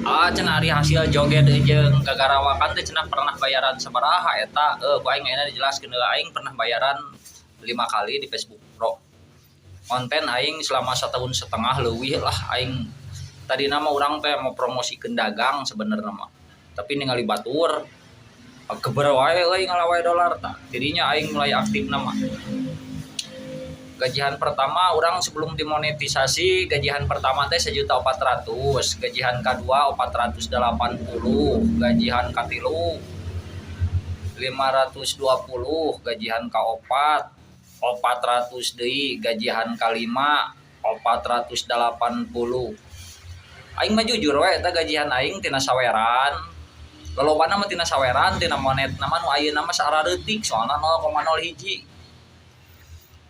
Ah, cenah ari hasil joget jeung gagarawakan teh cenah pernah bayaran sabaraha eta? Ku aing ayeuna dijelaskeun heula. Aing pernah bayaran 5 kali di Facebook Pro. Konten aing selama setahun setengah leuwih lah. Aing tadi nama urang teh mau promosikeun dagang sebenarnya mah, tapi ningali batur geber wae euy, ngala wae dolar. Tah, jadinya aing mulai aktif. Nama gajian pertama urang sebelum dimonetisasi, gajian pertama teh 1.400.000, gajian kedua 480, gajian katilu 520, gajian kaopat 400 deui, gajian kalima 480. Aing mah jujur we, eta gajian aing tina saweran, lolobana mah tina saweran, tina monet nama nu ayeuna mah saareutik, soalna 0,01 hiji.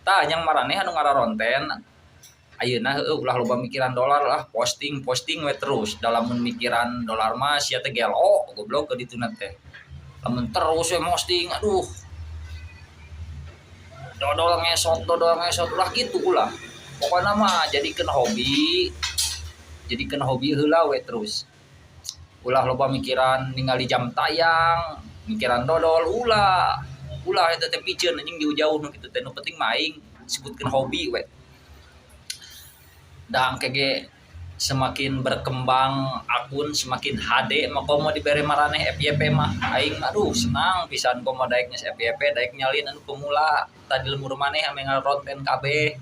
Tah, yang maraneh anu ngararonten ayeuna, heueuh, ulah loba mikiran dolar lah, posting posting we terus. Dalam mikiran dolar mah sia teh gelo, goblok, ke dituna teh. Lamun terus we posting, aduh, dodol ngesot, dodol ngesot, ulah gitu, ulah. Pokoknya mah jadikeun hobi, jadikeun hobi heula we terus. Ulah loba mikiran ningali jam tayang, mikiran dodol, ulah, ulah. Eta teh piceun anjing, jauh-jauh nu kitu teh. Nu penting mah aing sebutkeun hobi we. Da engke ge semakin berkembang akun semakin HD mah, komo dibere maraneh FYP mah, aing aduh senang pisan. Komo daek geus FYP, daek nyalin anu pemula tadi lembur maneh ame ngaronten kabeh.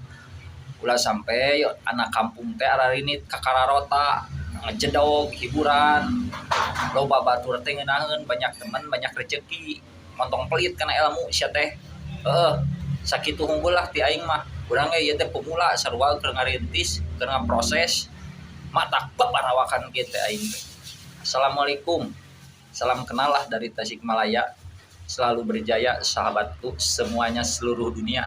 Ulah sampai anak kampung teh ararinit kakararota ngejedog hiburan. Loba batur teh ngeunaheun, banyak teman banyak rezeki. Montong pelit kana ilmu sia teh. Heeh, sakitu hungkul lah ti aing mah. Urang ge ieu teh pemula sarua, keur ngarintis, keur ngaproses, matak babarawakan kieu teh aing teh. Assalamualaikum, salam kenal lah dari Tasikmalaya. Selalu berjaya, sahabatku semuanya, seluruh dunia.